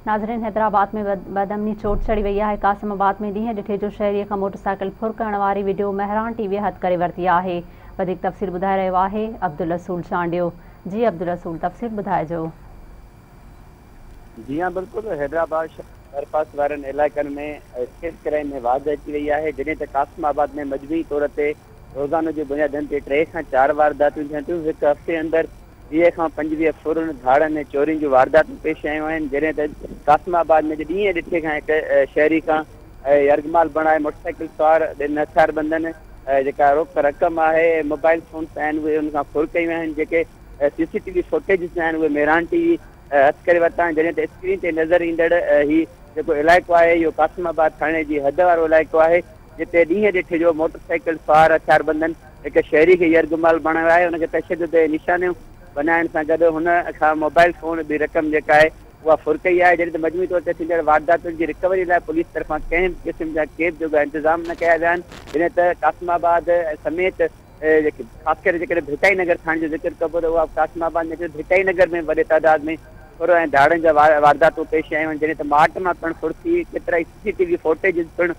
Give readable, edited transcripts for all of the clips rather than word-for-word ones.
ناظرين حيدرآباد ۾ بدامني چوٽ چڙهي وئي آهي، قاسم آباد ۾ ڏينهن ڏٺي جو شهري کان موٽرسائيڪل ڦر ڪرڻ واري وڊيو مهراڻ ٽي وي هٿ ڪري ورتي آهي، وڌيڪ تفصيل ٻڌائي رهيو آهي عبدالرسول چانڊيو، جي عبدالرسول تفصيل ٻڌائجو. جي ها بلڪل حيدرآباد شهر جي ڀرپاس وارن علائقن ۾ اسٽريٽ ڪرائيم ۾ واڌ اچي وئي آهي جڏهن ته قاسم آباد ۾ مجموعي طور تي روزانو جي بنيادن تي ٽي کان چار وارداتيون ٿين ٿيون هڪ هفتي اندر 20 کان 25 ڦرن، ڌاڙن ۽ چورين جون وارداتون پيش آيون آهن، جڏهن ته قاسم آباد ۾ ڏينهن ڏٺي کان هڪ شهري کان يرغمال بڻائي موٽرسائيڪل سوار ٻن هٿياربندن جيڪا روڪ رقم آهي ۽ موبائل فونز آهن اهي ان کان ڦر ڪيون آهن، جيڪي سي سي ٽي وي فوٽيجز آهن اهي مهراڻ ٽي وي هٿ ڪري ورتا آهن، جڏهن ته اسڪرين تي نظر ايندڙ هي جيڪو علائقو آهي اهو قاسم آباد ٿاڻي جي حد وارو علائقو آهي. جتي ڏينهن ڏٺي جو موٽر سائيڪل سوار هٿياربندن هڪ شهري کي يرغمال بڻايو آهي، ان کي تشدد جو نشانو بنائڻ سان گڏ هن کان موبائل فون به رقم جيڪا آهي اها ڦر ڪئي آهي، جڏهن ته مجموعي طور تي ٿيندڙ وارداتن جي رڪوري لاء پوليس طرفان ڪنهن به قسم جا ڪي به جوڳا انتظام نه ڪيا ويا آهن، جڏهن ته قاسم آباد سميت خاص ڪري جيڪڏهن ڀٽائي نگر ٿاڻي جو ذڪر ڪبو ته اها به قاسم آباد ۾ اچي ٿو، ڀٽائي نگر ۾ وڏي تعداد ۾ ڦر ۽ ڌاڙن جا وارداتون پيش آيون آهن، جڏهن ته ماٽ مان پڻ ڦر ٿي، ڪيترائي سي سي ٽي وي فوٽيجز پڻ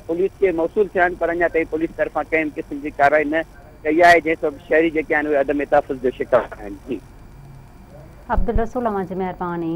پوليس کي موصول ٿيا آهن پر اڃا تائين پوليس طرفان ڪنهن به قسم جي ڪارروائي نه ڪئي آهي جنهن سبب شهري جيڪي آهن اهي عدم تحفظ جو شڪار آهن. جي. عبدالرسول اوهان جي مهرباني.